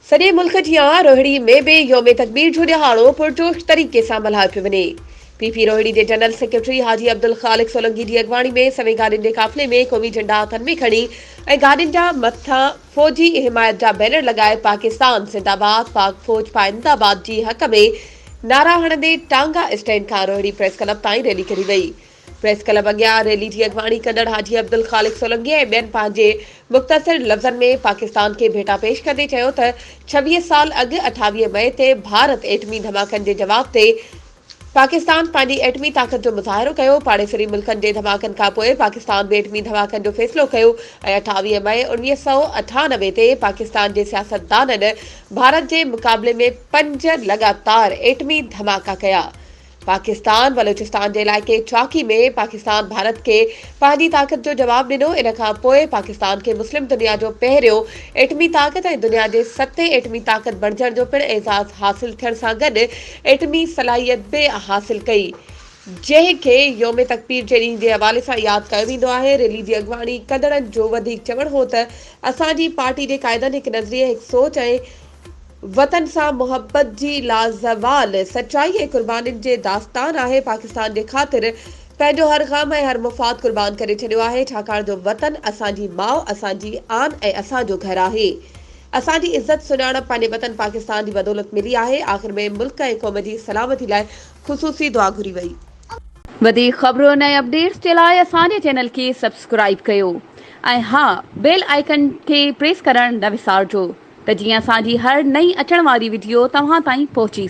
سڄي ملڪ جيان روهڙي ۾ به يوم تڪبير جو ڏهاڙو پرجوش طريقي سان ملهايو پيو وڃي. پي پي روهڙي جي جنرل سيڪريٽري حاجي عبدالخالق سولنگي جي اڳواڻي ۾ سوين گاڏين جي قافلي ۾ قومي جهنڊا هٿن ۾ کڻي ۽ گاڏين جا مٿان فوجي حمايت جا بينر لڳائي پاڪستان زنده باد پاڪ فوج پائنده باد جي حق ۾ نعرا هڻندي ٽانگا اسٽينڊ کان روهڙي پريس ڪلب تائين ريلي ڪڍي وئي. پريس ڪلب اڳيان ريلي جي اڳواڻي ڪندڙ حاجي عبدالخالق سولنگي ۽ ٻين پنهنجي مختصر لفظن ۾ پاڪستان کي ڀيٽا پيش ڪندي چيو ته 26 سال اڳ 28 مئي تي ڀارت ايٽمي ڌماڪن جي جواب تي پاڪستان پنهنجي ايٽمي طاقت جو مظاهرو ڪيو، پاڙيسري ملڪن جي ڌماڪن کانپوء پاڪستان به ايٽمي ڌماڪن جو فيصلو ڪيو ۽ 28 مئي 1998 تي پاڪستان جي سياستدانن ڀارت جي مقابلي ۾ پنج لڳاتار ايٽمي ڌماڪا ڪيا. پاڪستان بلوچستان جي علائقي چاڪي ۾ پاڪستان ڀارت کي پنهنجي طاقت جو جواب ڏنو ان کان پوء پاڪستان کي مسلم دنيا جو پهريون ايٽمي طاقت ۽ دنيا جي ستين ايٽمي طاقت بڻجڻ جو پڻ اعزاز حاصل ٿيڻ سان گڏ ايٽمي صلاحيت به حاصل ڪئي جنهن کي يوم تڪبير جي ڏينهن جي حوالي سان ياد ڪيو ويندو آهي ريلي جي اڳواڻي ڪندڙن جو وڌيڪ چوڻ هو ته اسان جي پارٽي جي قائدن هڪ نظريي هڪ سوچ ۽ وطن سان محبت جي لازوال سچائي ۽ قربانين جي داستان آهي، پاڪستان جي خاطر پنهنجو هر غم ۽ هر مفاد قربان ڪري ڇڏيو آهي، ڇاڪاڻ جو وطن اسان جي ماء، اسان جي آن ۽ اسان جو گهر آهي. اسان جي عزت سڃاڻپ پنهنجي وطن پاڪستان جي بدولت ملي آهي. آخر ۾ ملڪ ۽ قوم جي سلامتي لاء خصوصي دعا گهري وئي. وڌيڪ خبرن ۽ اپڊيٽس جي لاء اسان جي چينل کي سبسڪرائيب ڪيو ۽ ها بيل آئيڪن کي پريس ڪرڻ نه وسارجو. ته جيئن اسان جي هر نئين اچڻ واري وڊيو توهان تائين پهچي.